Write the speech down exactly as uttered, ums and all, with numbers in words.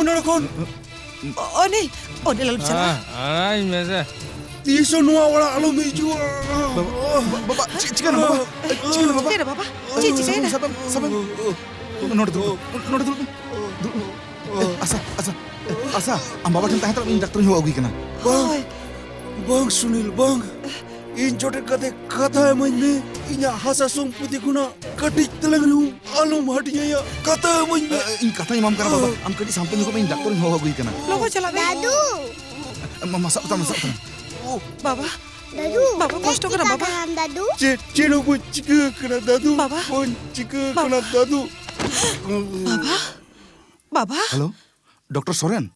ᱱᱚᱰᱮ ᱠᱷᱚᱱ᱾ ᱚᱱᱤ, ᱚᱱᱤ ᱞᱟᱞᱚᱢ ᱪᱟᱞᱟᱜᱼᱟ᱾ ᱟᱲᱟᱜ ᱢᱮᱥᱮ᱾ ᱛᱤᱥ ᱦᱚᱸ ᱱᱚᱣᱟ ᱚᱲᱟᱜ ᱟᱞᱚᱢ ᱦᱤᱡᱩᱜᱼᱟ᱾ ᱵᱟᱵᱟ, ᱵᱟᱵᱟ, ᱪᱮᱫ ᱪᱤᱠᱟᱹᱭᱱᱟ ᱵᱟᱵᱟ? ᱪᱮᱫ ᱪᱤᱠᱟᱹᱭᱱᱟ ᱵᱟᱵᱟ? ᱪᱮᱫ ᱨᱮ ᱵᱟᱵᱟ? ᱪᱮᱫ ᱪᱤᱠᱟᱹᱭᱱᱟ? ᱥᱟᱵᱮᱢ, ᱥᱟᱵᱮᱢ, ᱥᱟᱵᱮᱢ᱾ ᱱᱚᱰᱮ ᱫᱩᱲᱩᱵ, ᱱᱚᱰᱮ ᱫᱩᱲᱩᱵ, ᱫᱩᱲᱩᱵ᱾ ᱮ, ᱟᱥᱟ, ᱟᱥᱟ, ᱟᱥᱟ, ᱟᱢ ᱵᱟᱵᱟ ᱴᱷᱮᱱ ᱛᱟᱦᱮᱸ ᱦᱟᱛᱟᱲᱚᱜ ᱢᱮ, ᱤᱧ ᱰᱟᱠᱛᱚᱨᱤᱧ ᱦᱚᱦᱚ ᱟᱹᱜᱩᱭ ᱠᱟᱱᱟ᱾ ᱵᱟᱝ, ᱦᱳᱭ᱾ ᱵᱟᱝ ᱥᱩᱱᱤᱞ, ᱵᱟᱝ᱾ ᱤᱧ ᱡᱚᱴᱮᱫ ᱠᱟᱛᱮ ᱠᱟᱛᱷᱟ ᱮᱢᱟᱹᱧ ᱢᱮ᱾ ᱤᱧᱟᱹᱜ ᱦᱟᱥᱟ ᱥᱚᱢᱯᱚᱛᱤ ᱠᱷᱚᱱᱟᱜ ᱠᱟᱹᱴᱤᱡ ᱛᱟᱞᱟᱝ ᱨᱮᱦᱚᱸ ᱟᱞᱚᱢ ᱦᱟᱹᱴᱤᱧ ᱟᱭᱟ᱾ ᱠᱟᱛᱷᱟ ᱮᱢᱟᱹᱧ ᱢᱮ᱾ ᱮ, ᱤᱧ ᱠᱟᱛᱷᱟᱧ ᱮᱢᱟᱢ ᱠᱟᱱᱟ ᱵᱟᱵᱟ᱾ ᱟᱢ ᱠᱟᱹᱴᱤᱡ ᱥᱟᱱᱛᱚ ᱧᱚᱜᱚᱜ ᱢᱮ, ᱤᱧ ᱰᱟᱠᱛᱚᱨᱤᱧ ᱦᱚᱦᱚ ᱟᱹᱜᱩᱭ ᱠᱟᱱᱟ᱾ ᱞᱚᱜᱚᱱ ᱪᱟᱞᱟᱜ ᱢᱮ᱾ ᱫᱟᱫᱩ᱾ ᱢᱟ, ᱢᱟ, ᱥᱟᱵ ᱛᱟᱢ, ᱥᱟᱵ ᱛᱟᱢ᱾ ᱳ, ᱵᱟᱵᱟ᱾ ᱫᱟᱫᱩ, ᱵᱟᱵᱟ, ᱪᱮᱫ ᱠᱚᱥᱴᱚ ᱠᱟᱱᱟ ᱪᱤᱠᱟᱹ ᱵᱟᱵᱟ? ᱠᱟᱱᱟᱢ ᱫᱟᱫᱩ? ᱪᱮᱫ, ᱪᱮᱫ ᱦᱚᱸ ᱵᱟᱹᱧ ᱪᱤᱠᱟᱹ ᱠᱟᱱᱟ ᱫᱟᱫᱩ᱾ ᱵᱟᱵᱟ᱾ ᱵᱟᱹᱧ ᱪᱤᱠᱟᱹ ᱵᱟᱵᱟ᱾ ᱠᱟᱱᱟ ᱫᱟᱫᱩ᱾ ᱵᱟᱵᱟ? ᱵᱟᱵᱟ? Hello, doctor Soren?